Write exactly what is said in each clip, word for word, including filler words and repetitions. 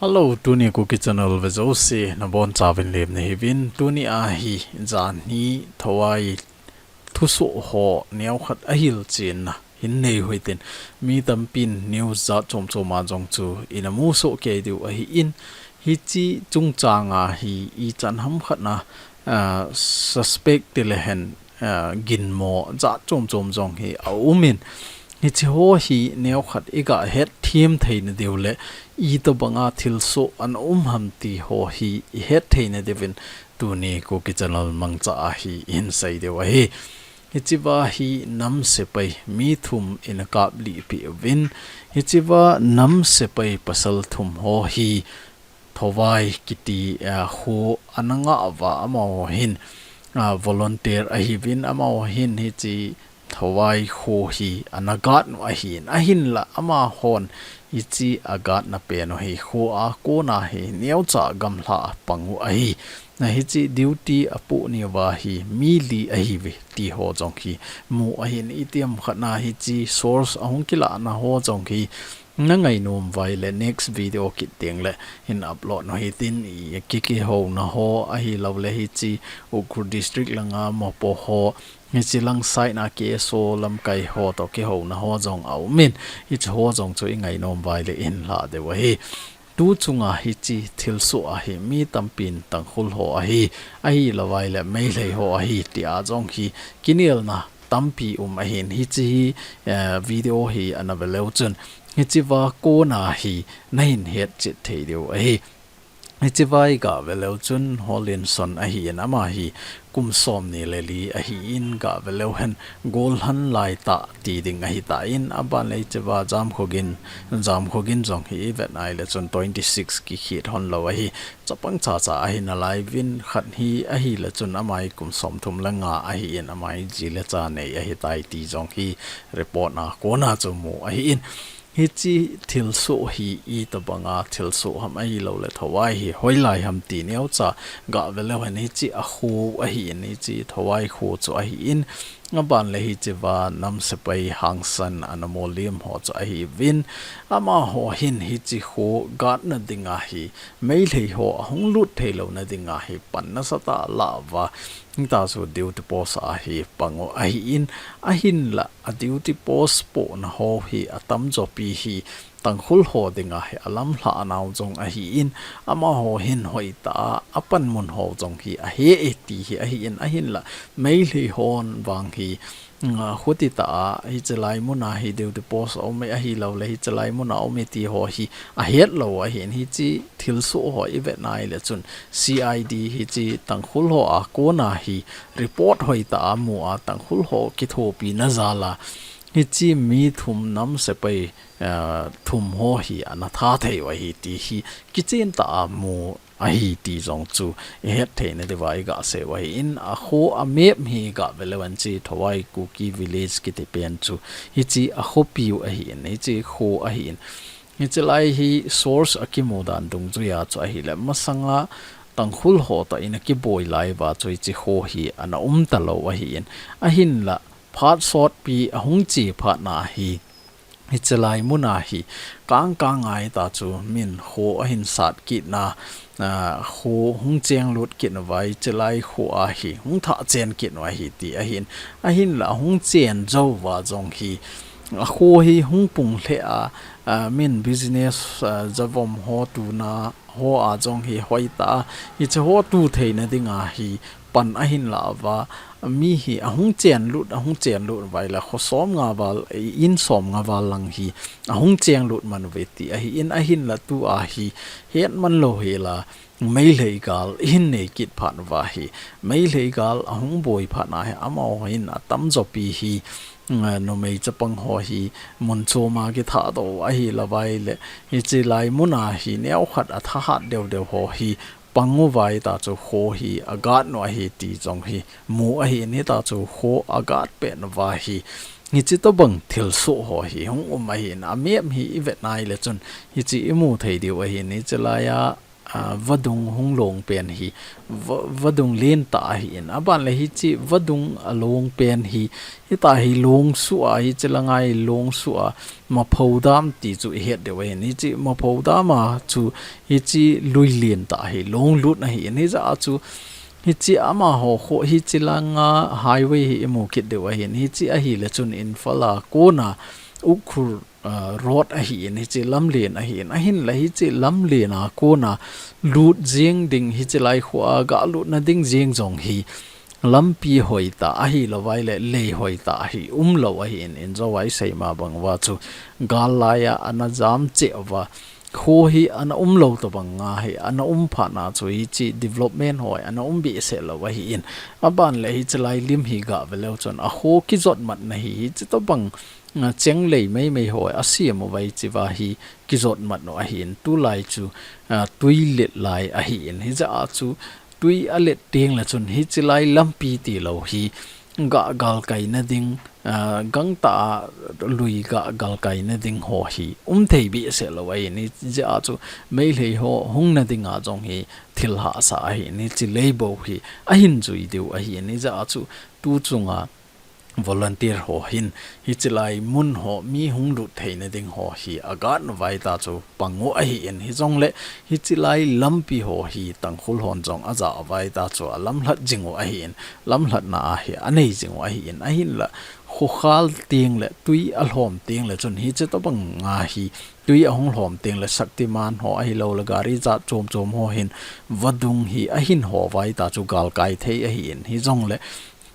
Hello, tuni Kuki Channel ve jouse nabonchauvin lemna hiuvin, tuni a hi janhi Thawai thusoh ho neokhat ahilchenna hin nei u hitin, mi tampin news jat chomchom a jong chu ina musoh kei diu ahin, hiche chungchang a hi ichan hamkhat na, ah, suspect ti le hen, ah, ginmo jat chomchom jong hi aumin, hiche ho hi neokhat iga hetthem theina diu le itobanga thilsoh ana um ham ti ho hi ihet theina diuvin tuni Kuki Channel mangcha a hi ihin sei diu ahi. Hichea hi nam sepai mi thum ina kaplih peh uvin, hichea nam sepai pasal thum ho hi Thawai kiti, eh, kho ana ngah uva amaho hin, ah, volunteer ahiuvin amaho hin hiche Thawai kho hi ana guard u ahin, ahinla amahon hiche a guard na pen u hi kho a kona hi neocha gamla a pang u ahi. Na hiche duty apoh nauva hi mi li ahiuve ti ho jong hi mu ahin, itiham khat na hiche source ahung kilahna ho jong hi na ngainom uva ahile next video kit teng le hin upload u hitin, i kiki houna ho ahilouleh hiche Ukhrul District langa mopo ho, hiche lang side na K S O lamkai ho toh kihouna ho jong aumin, hiche ho jong chu ingainom uva ahile ihin lah diu ahi. Tu chunga hiche thilsoh a hi mi tampin Tangkhul ho ahi, ahilouva ahile Meitei ho ahi tia jong hi kinelna tampi um ahin, hiche hi, eh, video hi ana ve leu chun hichea kona hi nahin hetchet thei diu ahi. Hichea iga ve leu chun Holinson ahin, ama hi kum somni le li ahin, ga ve leu hen golhang lai tah ti ding ahitan, aban le hichea Jamkhogin, Jamkhogin jong hi ivet nai le chun twenty six kikhet hon lou ahi. Chapang chacha ahi nalaiuvin, khat hi ahile chun ama hi kum somthum le nga ahin, ama hi ji le cha nei ahitai ti jong hi report na kona chu mu ahin. Hiche thilsoh hi itobanga thilsoh ham ahilouleh Thawai hi hoilai ham ti neocha ga ve leu hen hiche a kho ahin, hiche Thawai kho chu ahin, aban le hichea nam sepai hangsan ana molem ho chu ahiuvin, amaho hin hiche kho guard na dinga hi Meitei ho ahung lut thei louna dinga hi pan nasatah a lah uva, hita chu duty post a hi pang u ahin, ahinla a duty post pohna ho hi atamjo pi hi Tangkhul ho dinga hi alamlhah nau jong ahin, amaho hin hoitah a apanmun ho jong hi ahe e ti hi ahin, ahinla Meitei hon vang hi, mm, khuti tah a hiche lai muna hi duty post a um e ahilouleh hiche lai muna um e ti ho hi ahet lou ahin, hiche thilsoh ho ivet nai le chun C I D hiche Tangkhul ho a kona hi report hoitah a mu a Tangkhul ho kithopina jal a hiche mi thum nam sepai, eh, thum ho hi ana that thei u ahi ti hi kichen tah a mu ahi ti jong chu ihet theina diuva iga sei u ahin, a kho a map hi ga ve leu hen hiche Thawai Kuki Village kiti pen chu hiche a khopi u ahin, hiche kho ahin. Hiche lai hi source akimu dan dungjuia chu ahile masanga Tangkhul ho toh ina kiboi lai uva chu hiche kho hi ana um talou ahin, ahinla phat sotpi ahung che phat na hi hiche lai muna hi kang kang a hita chu min kho ahin sat kit na, ah, kho hung chenglut kit nauva hiche lai kho a hi hung thah chen kit nau ahi ti ahin, ahinla hung chen jou uva jong hi a kho hi hung pung lheh a, ah, min business, ah, javom ho tuna ho a jong hi hoitah a hiche ho tu theina dinga hi pan ahin lah uva, mi hi ahung chenlut, ahung chenlut uva ahile kho somnga val, in somnga val lang hi ahung chenglut man uve ti ahin, ahinla tua hi hetman lou hela Meitei gal ihin nei kit phat uva hi Meitei gal ahung boi phat na hi amaho hin atamjo pi hi, mm, numei chapang ho hi mun chom a kithahdoh u ahilouva ahile hiche lai muna hi neokhat a thahat deu deu ho hi pang uva hita chu kho hi a guard nau ahi ti jong hi mu ahin, hita chu kho a guard pet nauva hi hiche tobang thilsoh ho hi hung um ahin, a map hi ivet nai le chun hiche imu thei diu ahin, hiche lai a ah, vadung hung long pen hi, va-, vadung len tah ahin. Aban le hiche vadung a long pen hi, hita hi long sua, hiche langa hi long sua, Mapho Dam ti chu i het diu ahin. Hiche Mapho Dam a chu hiche lui len tah hi long lut ahin. Hijeh a chu hiche amaho kho, hiche langa highway hi i mu kit diu ahin. Hiche ahile chun Imphal a kona Ukhrul, ah, road ahin, hiche lamlen ahin. Ahinla hiche lamlen a kona lut jeng ding, hiche lai kho a ga lutna ding jeng jong hi lampi hoi tah ahilou vai le lei hoi tah hi umlou ahin, injo a i sei ma bang uva chu gal lai a ana jam cheh uva, kho hi ana umlou tobang a hi ana um phat na chu hiche development ho ana um behseh lou ahin. Aban le hiche lai lim hi ga ve leu chun a kho kijot mat na hi, hiche tobang, ah, cheng lei mei mei ho a siam uva hiche va hi kijot mat u ahin. Tulai chu, ah, tui let lai ahin. Hijeh a chu tui a let teng le chun hiche lai lampi tilou hi ga galkai na ding, ah, gangtah a lui ga galkai na ding ho hi um thei behseh lou ahin. Hijeh a chu Meitei ho hung na ding a jong hi thil hahsa ahin. Hiche lei bou hi ahin jui diu ahin. Hijeh a chu tu chunga volunteer ho hin hiche lai mun ho mi hung lut thei na ding ho hi a guard uva hita chu pang u ahin. Hijongle hiche lai lampi ho hi Tangkhul hon jong a ja uva hita chu a lamlhat jing u ahin. Lamlhatna a hi a nei jing u ahin. Ahinla kho khal teng le tui a lhom teng le chun hiche tobang a hi tui a hung lhom teng le Shaktiman ho ahilou le gari jat chom chom ho hin vadung hi ahin ho uva hita chu galkai thei ahin. Hijongle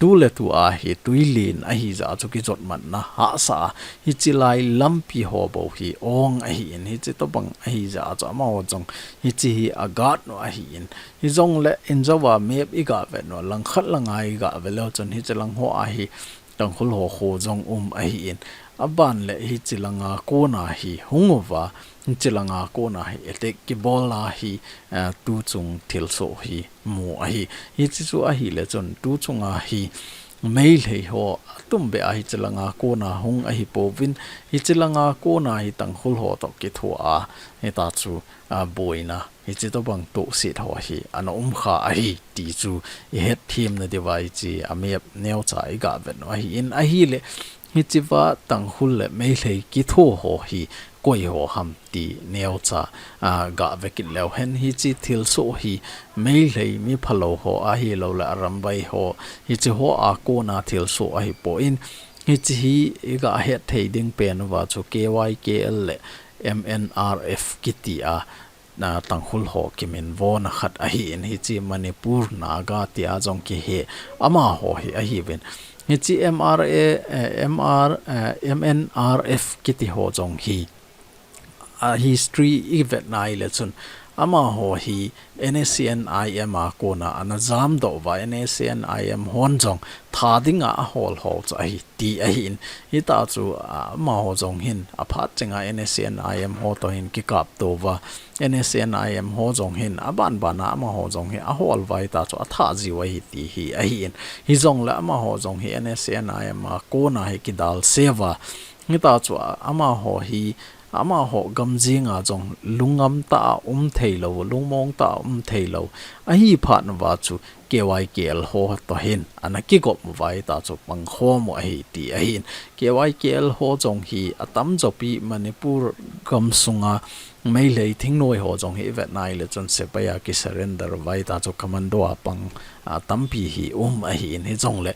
tu le tu a hi tui len ahi jeh a chu kijot mat na hahsa a, hiche lai lampi ho bou hi ong ahin, hiche tobang ahi jeh a chu amaho jong hiche hi a guard u ahin. Hijongle injo a map i ga vet u, langkhat langa i ga ve leu chun hiche lang ho a hi Tangkhul ho kho jong um ahin. Aban le hiche langa kona hi hung uva, hiche langa kona hi attack kibol a hi, eh, tu chung thilsoh hi mu ahi. Hiche chu ahile chun tu chunga hi Meitei ho atum beh a hiche langa kona hung ahi pouvin, hiche langa kona hi Tangkhul ho toh kitho a, hita chu, ah, boina hiche tobang tohset ho hi ana um kha ahi ti chu i het them na diuva hiche a map neocha i ga vet u ahin. Ahile hiche va Tangkhul le Meitei kitho ho hi koi ho ham ti neocha, ah, ga ve kit leu hen. Hiche thilsoh hi Meitei mi phalou ho ahilou le a ramvai ho, hiche ho a kona thilsoh ahi poi. Hiche hi i ga het thei ding pen uva chu K Y K L le M N R F kiti a, na Tangkhul ho kiminvo na khat ahin, hiche Manipur Naga tia jong kihe, amaho hi ahiuvin. Hiche M R A, eh, M R, eh, M N R F kiti ho jong hi a history i vet na ahile chun, amaho hi N S C N I M a kona ana jamdoh uva, N S C N I M hon jong tha dinga a hol ho chu ahi ti ahin. Hita chu, ah, amaho jong hin, aphat chenga N S C N I M ho toh hin kikapto uva, N S C N I M ho jong hin, aban bana amaho jong hi a hol uva hita chu a tha jiu ahi ti hi ahin. Hijongle amaho jong hi N S C N I M a kona hi kidalse uva. Hita chu, ah, amaho hi, amaho gam jinga jong lungngam tah a um theilou, lungmong tah a um theilou ahi phat uva chu K Y K L ho toh hin ana kigop uva hita chu pangkhom u ahi ti ahin. K Y K L ho jong hi atamjo pi Manipur gamsunga Meitei thingnoi ho jong hi i vet na ahile chun sepai a kisurrender uva hita chu commando a pang, ah, tampi hi um ahin. Hijongle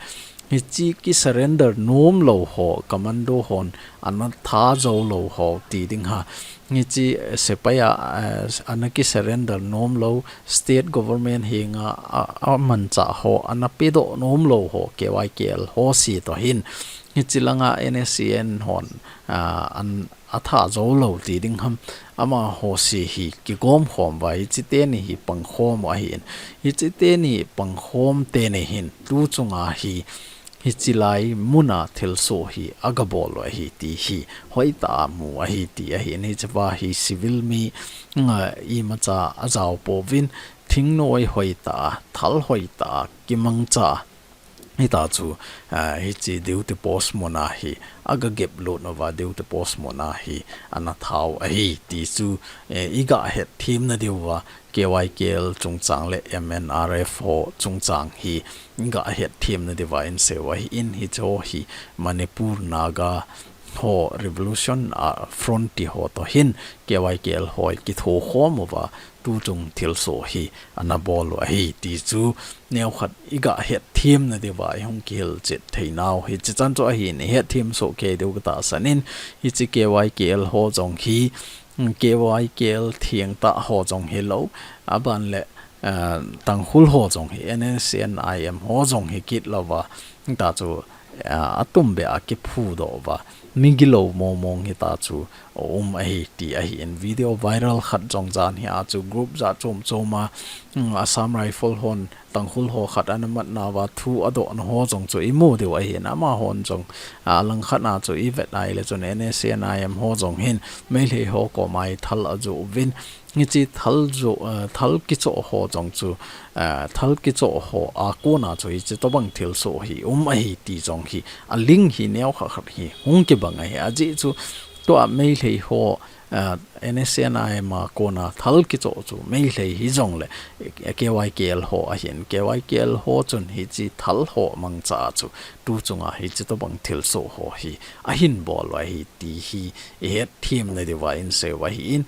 hiche kisurrender nomlou ho, commando hon ana tha jou lou ho ti ding ham. Hiche, eh, sepai a, eh, ana kisurrender nomlou, state government henga, a, amanchah ho, ana pedoh nomlou ho, K Y K L ho se toh hin. Hiche langa N S C N hon, ah, an, a tha jou lou ti ding ham. Amaho se hi kigom khom uva, hiche teni hi pangkhom u ahin. Hiche teni pangkhom teni hin tu chunga hi, hiche lai muna thilsoh hi a gabol u ahi ti hi hoitah a mu ahi ti ahin. Hiche va hi civil mi, nga, imacha a jao pouvin, thingnoi hoitah a, thal hoitah a, kimangcha Hita chu, ah, hiche duty post muna hi, aga gep lut uva duty post muna hi, ana thau ahi ti chu, eh, iga het themna diuva, K Y K L chungchang le M N R F ho chungchang hi, iga het themna diuva inseiu ahin hiche ho hi, Manipur Naga ho revolution, ah, front ti ho toh hin, K Y K L hoi kitho khom uva, tuchung thilsoh hi, ana bol u ahi ti chu, neokhat iga het themna diuva, ihung kihil chet theinau hi, hiche chan chu ahin, ihet them soh kei diu katahsan in, hiche K Y K L ho jong hi, mm, K Y K L thengtah ho jong hilou, aban le, ah, Tangkhul ho jong hi, N S C N I M ho jong hi kit louva, hita chu, ah, atumbeh a kiphudoh uva, migilou mong mong hita chu, um ahi ti ahin video viral khat jong jan hi a chu group jat chom chom a, mm, Assam Rifle hon Tangkhul ho khat ana matna uva thu adohna ho jong chu imu diu ahin amahon jong, ah, langkhat a chu ivet a ahile chun N S C N I M ho jong hin Meitei ho koma thal ajoh uvin hiche thal joh, ah, thal kichoh ho jong chu, ah, thal kichoh ho a kona chu hiche tobang thilsoh hi um ahi ti jong hi a link hi neokhat khat hi hung kibang ahi ajeh chu tua Meitei ho, ah, N S C N I M a kona thal kichoh chu Meitei hijongle, eh, K Y K L ho ahin, K Y K L ho chun hiche thal ho mangcha chu tuchunga hiche tobang thilsoh ho hi ahin bol u ahi ti hi ihet themna diuva inseiu ahin,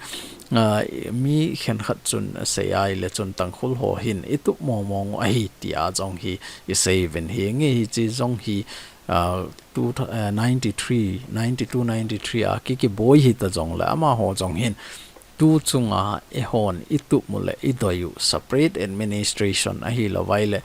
ah, mi khenkhat chun asei a ahile chun Tangkhul ho hin itup mong mong u ahi tia jong hi isei uvin hinge hiche jong hi, ah, two, eh, ninety-three, ninety-two, ninety-three a ki, kiboi hita jongle amaho jong hin tuchunga eihon itup u le idoi u separate administration ahilou vaile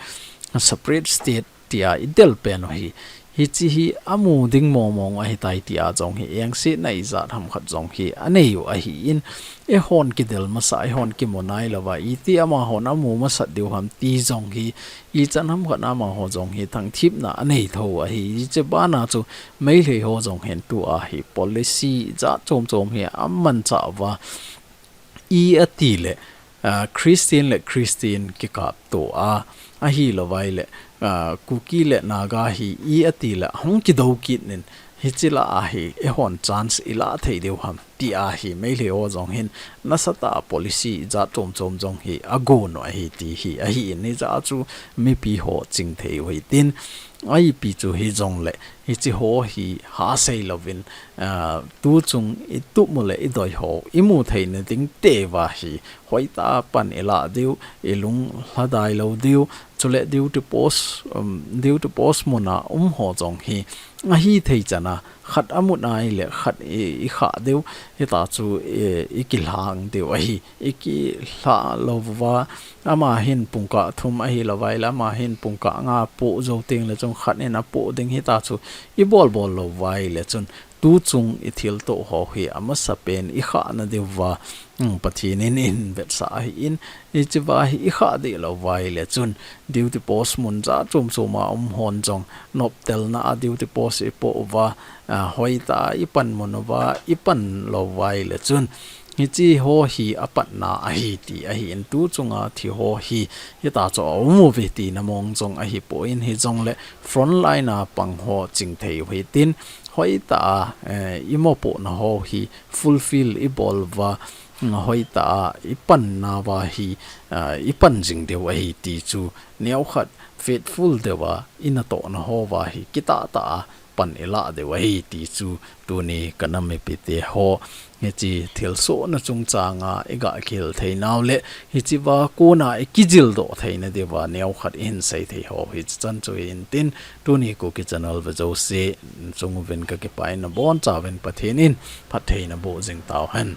separate state tia idel pen u hi, hiche hi amu ding mong mong u ahitai tia jong hi engsetna ijat ham khat jong hi anei u ahin, eihon kidel masa, eihon kimu nailouva iti amahon amu masat diu ham ti jong hi, ichan ham khat amaho jong hi thangthipna anei thou ahi. Hiche bana chu Meitei ho jong hin tua hi policy jat chom chom hi amanchah uva, i ati le, ah, Christian le Christian kikapto a, ahilou vaile, ah, Kuki le Naga hi i ati le hung kidou kit in, hiche lah a hi eihon chance ilah thei diu ham tia hi Meitei ho jong hin nasatah a policy jat chom chom jong hi agon u ahi ti hi ahin hijeh a chu mipi ho chingthei u hitin, ipi chu hijongle hiche ho hi hasei louvin, ah, tuchung itup u le idoi ho imu theina ding teuva hi hoitah a pan ilah diu, ilung lhadai lou diu, chule duty post, um, duty post muna um ho jong hi ahithei chana khat amu nai le khat i, ikhah diu, hita chu i, ikilhang diu ahi, ikilhah louva, ama hin pungkah thum ahilou vaile ama hin pungkah nga apoh jou tengle chun khat in apoh ding hita chu ibol bol lou vaile chun tuchung ithiltoh ho hi amasapen ikhahna diuva, um, Pathen in eivetsah ahin, hichea hi ikhah deh lou vaile chun duty post mun jat chom chom a um hon jong noptelna a duty post ipoh uva, ah, hoitah a ipan mun uva, ipan lou vaile chun hiche ho hi apatna ahi ti ahin, tuchunga thi ho hi hita chu aum uve tina mong jong ahipoi, hijongle frontline a pang ho chingthei u hitin, hoitah a, eh, imopohna ho hi fulfill ibol uva, mm, hoitah a ipanna uva hi, ah, ipan jing diu ahi ti chu neokhat faithful deuva inatohna houva hi kitahtah a pan ilah diu ahi ti chu tuni kanam mipite ho, hiche thilsohna chungchanga iga kihil theinau le hichea kona ikijildoh theina diuva neokhat ihin seithei ho hiche chan chu hitin, tuni Kuki Channel vejouse chung uvin kakipah in nabonchauvin Pathen in phatthei naboh jing tauhen.